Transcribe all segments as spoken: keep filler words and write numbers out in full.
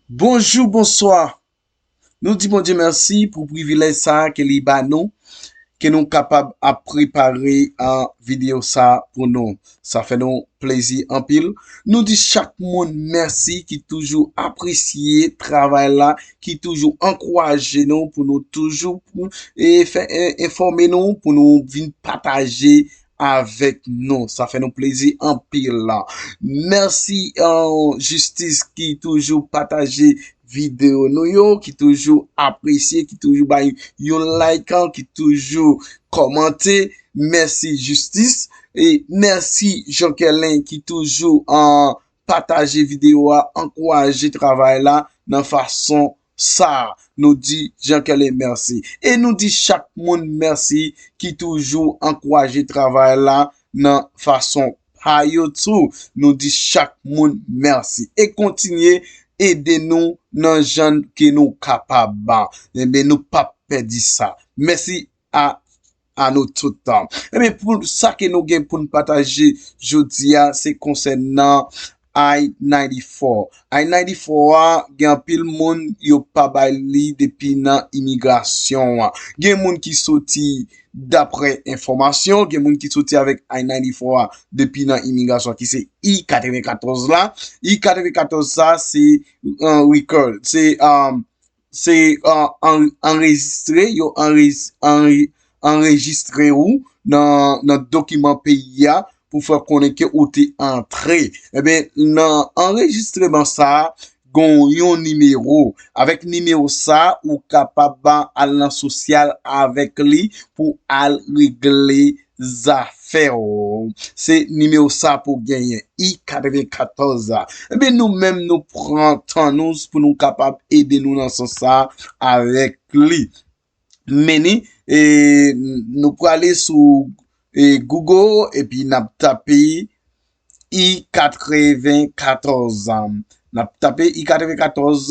Bonjou, bonswa. Nou di Bondye mèsi pou privilèj sa a ke li ba nou, ke nou kapab ap prepare an videyo sa a pou nou. Sa fè nou plezi anpil. Nou di chak moun mèsi ki toujou apresye travay la, ki toujou ankouraje nou pou nou toujou pou, e, fè, e, enfòme nou, pou nou vin pataje avèk nou. Sa fè nou plezi anpil. Mèsi, uh, Jistis ki toujou pataje videyo nou yo, ki toujou apresye, ki toujou bay yon like, ki toujou kòmante. Mèsi Jistis. E mèsi Jean Kerlin ki toujou, uh, pataje videyo a, ankouraje travay la nan fason sa a. Nou di Jean Kerlin mèsi. E nou di chak moun mèsi ki toujou ankouraje travay la nan fason pa yo tou. Nou di chak moun mèsi. E kontinye ede nou nan jan ke nou kapab. Enben, nou p ap pèdi sa. Mèsi a, a nou tout. Enben, pou sa ke nou gen pou n pataje jodi a, se konsènan I ninety-four. I ninety-four a, gen anpil moun yo pa bay li depi nan imigrasyon an. Gen moun ki soti, daprè enfòmasyon, gen moun ki soti avèk I ninety-four a depi nan imigrasyon, ki se I katrevenkatòz la. I katrevenkatòz sa, se, uh, record, se, um, se, uh, an-, anrejistre, yo anrejis-, anre-, anrejistre ou nan, nan dokiman peyi a pou fè konnen ke ou te antre. Enben, nan anrejistreman sa a, gen yon nimewo. Avèk nimewo sa a, ou kapab al nan sosyal avèk li pou al regle zafè w. Se nimewo sa pou genyen, I katrevenkatòz la. Enben, nou menm, nou pran tan nou pou nou kapab ede nou nan sans sa a avèk li. Men ni, e, nou prale sou, e, Google, epi n ap tape I katrevenkatòz. N ap tape I katrevenkatòz,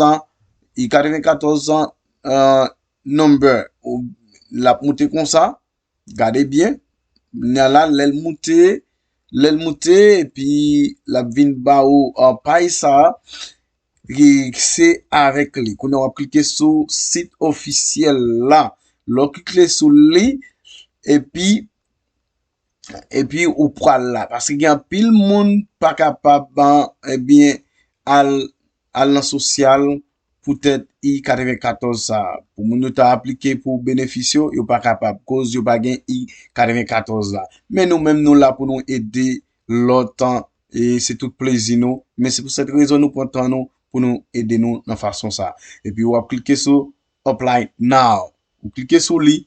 I katrevenkatòz, uh, number. Ou, l ap moute konsa. Gade byen. Kounye a la, lè l moute, lè l moute, epi l ap vin ba ou an paj sa a, ki se avèk li. Kounye a w ap klike sou sit ofisyèl la. Lè w klike sou li, epi, epi ou pral la. Paske gen anpil moun pa kapab, ebyen, al, al nan sosyal poutèt I katrevenkatòz sa a. Pou moun yo ta aplike pou benefis yo, yo pa kapab, koz yo pa gen I katrevenkatòz la. Men nou menm, nou la pou nou ede lòt, e se tout plezi nou. Men se pou sèt rezon nou pran tan nou pou nou ede nou nan fason sa a. Epi w ap klike sou Apply Now. Ou klike sou li.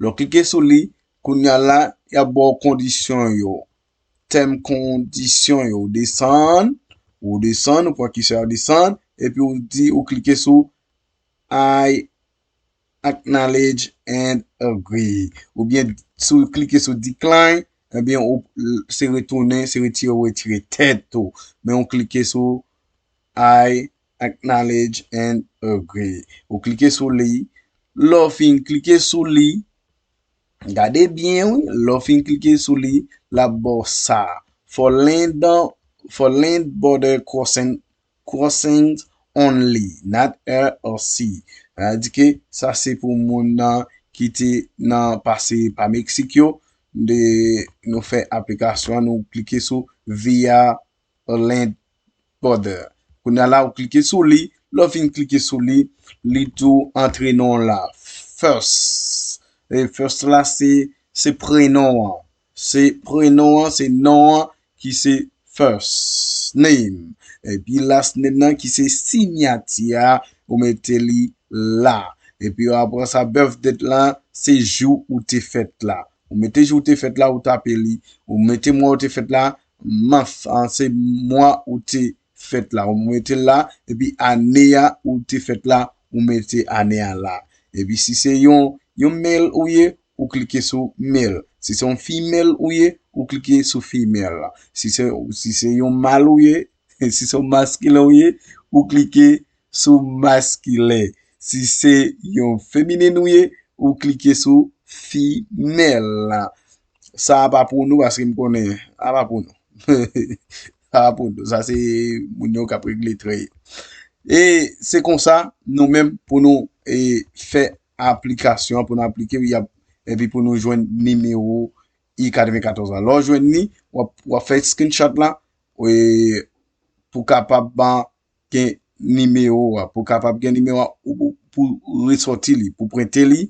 Lè w klike sou li, kounye a la, y ap ba w kondisyon yo. Tèm kondisyon yo. Ou desann, ou desann, ou pran kisè a, ou desann, epi ou di, ou klike sou I acknowledge and agree. Oubyen, si w klike sou decline, ebyen, ou, se retounen, se retire, ou retire tèt ou. Men ou klike sou I acknowledge and agree. Ou klike sou li. Lè w fin klike sou li, gade byen, wi. Lè w fin klike sou li, l ap ba w sa. For land, for land border crossing, crossings only, not air or sea. Sa vle di ke sa se pou moun nan ki te nan pase pa Meksik yo. De, nou fè aplikasyon an, nou klike sou via land border. Kounye a la, ou klike sou li. Lè w fin klike sou li, li tou antre non la. First. E first la, se, se prenon an. Se prenon an, se non an ki se first name. Epi last name nan ki se siyati a, ou mete li la. Epi apre sa, birth date la, se jou ou te fèt la. Ou mete jou ou te fèt la, ou tape li. Ou mete mwa ou te fèt la, month, an, se mwa ou te fèt la. Ou mete l la, epi ane a ou te fèt la, ou mete ane a la. Epi si se yon, yon male ou ye, ou klike sou male. Si se yon female ou ye, ou klike sou female. Si se, si se yon mal ou ye, si se yon maskilen ou ye, ou klike sou maskilen. Si se yon feminin ou ye, ou klike sou female. Sa a pa pou nou, paske m konnen, a pa pou nou. Sa a pou nou. Sa se moun yo k ap regle trè. E se konsa, nou menm, pou nou e, fè aplikasyon, pou nou aplike, y ap, epi pou nou jwenn nimewo I katrevenkatòz la. Lè w jwenn li, w ap, w ap fè screenshot la, e, pou kapab ban gen nimewo a, pou kapab gen nimewo a, ou, ou, pou resòti li, pou prente li,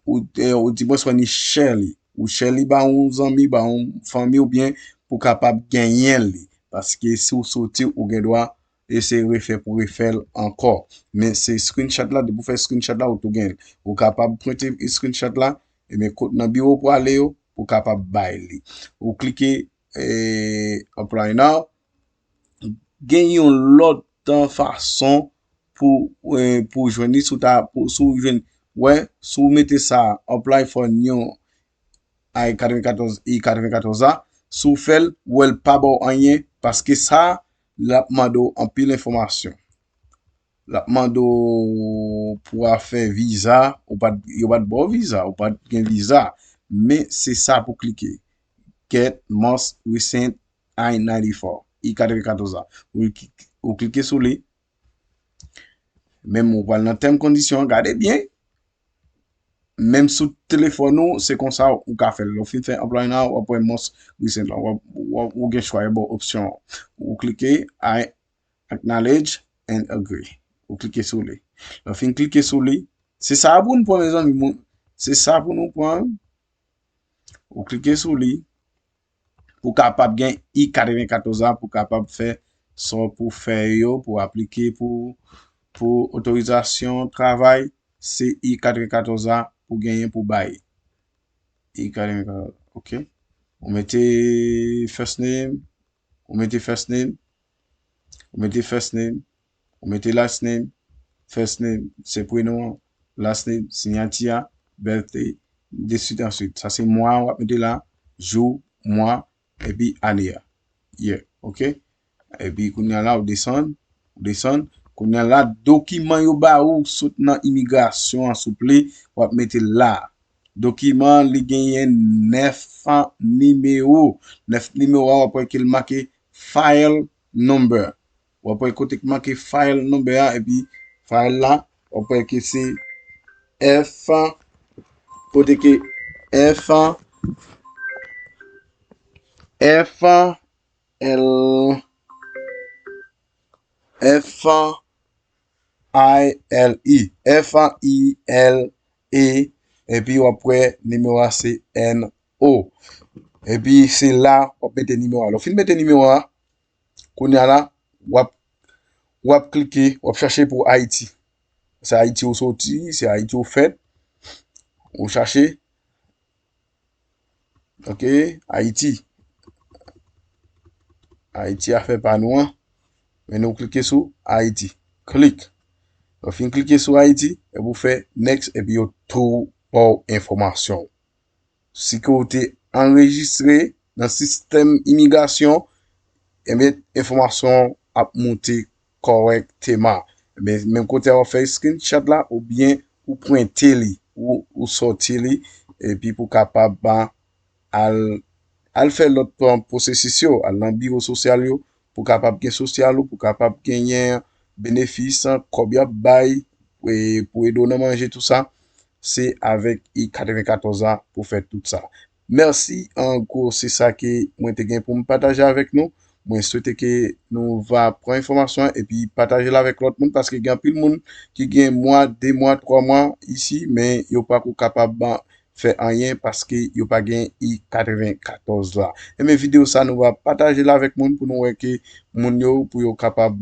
ou, e, ou di mwen swa ni share li, ou share li ba yon zanmi, ba yon fanmi, oubyen pou kapab genyen li. Paske si w soti, ou gen dwa eseye refè pou refè l ankò. Men se screenshot la, depi w fè screenshot la, ou tou gen l. Ou kapab prente screenshot la, ebyen, kot nan biwo pou ale yo, pou kapab bay li. Ou klike, e, apply now. Gen yon lòt, e, fason pou, e, pou jwenn li, si w ta, pou, si w jwenn, wè, si w mete sa, apply for new I katrevenkatòz, I katrevenkatòz la, si w fè l, ou wè l pa ba w anyen, paske sa, l ap mande w anpil enfòmasyon. L ap mande w pou afè viza, ou pa t, yo pa t ba w viza, ou pa t gen viza. Men se sa pou klike. Get most recent I ninety-four, I katrevenkatòz la. Ou, ou klike sou li. Menm ou pral nan tèm kondisyon an, gade byen. Menm sou telefòn ou, se konsa ou ka fè l. Lè w fin fè apply now, w ap wè most recent la. W ap, w ap, ou gen chwa, yo ba w opsyon. Ou klike I acknowledge and agree. Ou klike sou li. Lè w fin klike sou li, se sa pou nou pran, mezanmi. Moun, se sa pou nou pran. Ou klike sou li. Pou kapab gen I katrevenkatòz la, pou kapab fè sa w pou fè yo, pou aplike pou, pou otorizasyon travay, se I katrevenkatòz la pou genyen pou bay. I katrevenkatòz, ok. Ou mete first name, ou mete first name, ou mete first name, ou mete last name, first name, se prenon an, last name, siyati a, birthday, de suite en suite. Sa se mwa w ap mete la, jou, mwa, epi ane a. Yeah, ok? Epi kounye a la, ou desann, ou desann. Kounye a la, dokiman yo ba ou sot nan imigrasyon an, souple, w ap mete la. Dokiman, li genyen nèf nimewo. Nèf nimewo a, w ap wè ke l make file number. W ap wè kote k make file number a, epi file la, w ap wè ke se F, kote ke F, F, L, F, I, L, E, F, I, L, E, epi w ap wè nimewo a se N O. Epi se la, w ap mete nimewo a. Lè w fin mete nimewo a, kounye a la, w ap, w ap klike, w ap chache pou Ayiti. Se Ayiti ou soti, se Ayiti ou fèt. Ou chache. Ok, Ayiti. Ayiti afè pa nou an. Men nou klike sou Ayiti. Klik. Lè w fin klike sou Ayiti, epi w fè next, epi yo tou ba w enfòmasyon w. Si ke w te anrejistre nan sistèm imigrasyon, ebyen, enfòmasyon w ap moute kòrèkteman. Ebyen, menm kote a w ap fè screenshot la, oubyen ou prente li, ou, ou sòti li, epi pou kapab, ba, al, al fè lòt, um, pwosesis yo, al nan biwo sosyal yo, pou kapab gen sosyal ou, pou kapab genyen benefis, kòb y ap bay, e, pou ede w nan manje, tou sa, se avèk I katrevenkatòz la pou fè tout sa. Mèsi, an gwo, se sa ke mwen te gen pou m pataje avèk nou. Mwen swete ke nou va pran enfòmasyon an epi pataje l avèk lòt moun, paske gen anpil moun ki gen mwa, de mwa, twa mwa isi, men yo pako kapab fè anyen paske yo pa gen I katrevenkatòz la. Ebyen, videyo sa nou va pataje l avèk moun pou nou wè ke moun yo, pou yo kapab,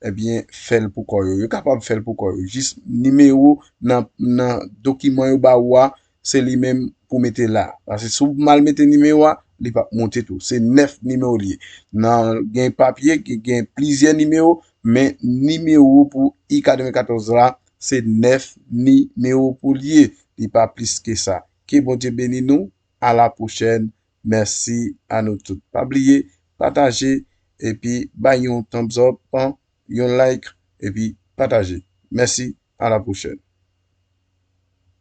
ebyen, fè l pou kò yo. Yo kapab fè l pou kò yo. Jis nimewo nan, nan dokiman yo ba ou a, se li menm pou mete la. Paske si w mal mete nimewo a, li p ap monte tou. Se nèf nimewo li ye. Nan, gen papye ki gen plizyè nimewo, men nimewo pou I katrevenkatòz la, se nèf nimewo pou l ye. Li pa plis ke sa. Ke Bondye beni nou. A la pwochèn. Mèsi a nou tout. Pa bliye pataje epi bay yon thumbs up, yon like, epi pataje. Mèsi, a la pwochèn.